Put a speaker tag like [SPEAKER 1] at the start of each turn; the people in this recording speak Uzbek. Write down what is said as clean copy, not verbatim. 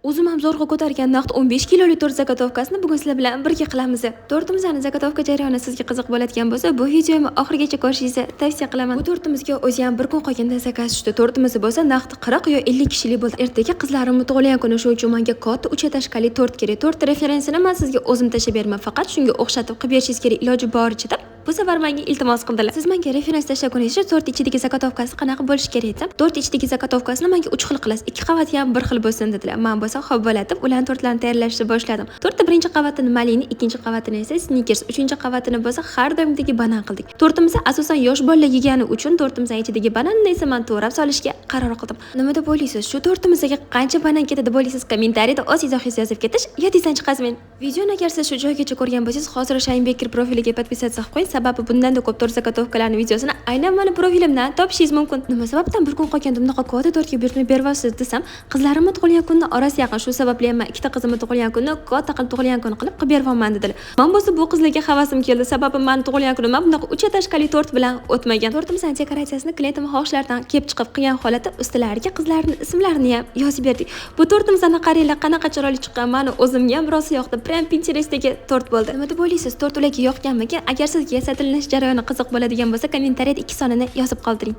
[SPEAKER 1] O'zim ham zo'rg'a ko'targan naqd 15 kiloli tort заготовка sini bugun sizlar bilan birga qilamiz. Tortimizni заготовка jarayoni sizga qiziq bo'ladigan bo'lsa, bu videomni oxirigacha ko'rishingizni tavsiya qilaman. Bu tortimizga o'zi ham bir kun qolganda заказ tushdi. Tortimiz bo'lsa naqd 40 yo 50 kishilik bo'ldi. Ertaga qizlarimni tug'ilgan kuni, shuning uchun menga katta 3 этажка li tort kerak. Tort referensini men sizga o'zim tashlab beraman, faqat shunga o'xshatib qilib berishingiz kerak, iloji boricha deb bu safar menga iltimos qildilar. Siz menga referens tashlaguningizcha tort ichidagi заготовка si qanaqa bo'lishi kerak desam, tort ichidagi заготовка sini menga 3 xil qilasiz, 2 qavati ham bir xil bo'lsin dedilar. Men bo'lsa xo'p bo'ladi deb ularni tortlarni tayyorlashni boshladim. Tortni birinchi qavatini malina, ikkinchi qavatini esa Snickers, uchinchi qavatini bo'lsa har doimgidek banan qildik. Tortimizni asosan yosh bolalar yegani uchun tortimizning ichidagi bananni esa men to'g'rab solishga qaror qildim. Nima deb o'ylaysiz? Shu tortimizga qancha banan ketadi deb o'ylaysiz? Kommentariyada o'z izohingizni yozib ketish yodingizdan chiqazmang. Videoni agar siz shu joygacha ko'rgan bo'lsangiz, hozir Shine Baker profiliga подписаться qilib qo'ying, sababi bundan-da ko'p tort заготовка larning videosini aynan mani profilimdan topishingiz mumkin. Nima sababdan bir kun qolganda bunaqa katta tortga buyurtma beryapsiz desam, qizlarimni tug'ilgan kunini orasi yaqin, shu sababli ham men ikkita qizimni tug'ilgan kunini katta qilib tug'ilgan kun qilib qilib beryapman dedilar. Men bo'lsa bu qizlarga havasim keldi, sababi mani tug'ilgan kunim ham bunaqa 3 этажка li tort bilan o'tmagan. Tortimizning dekoratsiyasini klientim xohishlaridan kelib chiqib qilgan holatda ustilariga qizlarning ismlarini ham yozib berdik. Bu tortimizni qaranglar, qanaqa chiroyli chiqqan. Mani o'zimga ham rosa yoqdi. Prям Pinterestdagi tort bo'ldi. Nima deb o'ylaysiz? Tort ularga yoqganmikan? Agar sizga yasatilinish jarayoni qiziq bo'ladigan bo'lsa, kommentariyada 2 sonini yozib qoldiring.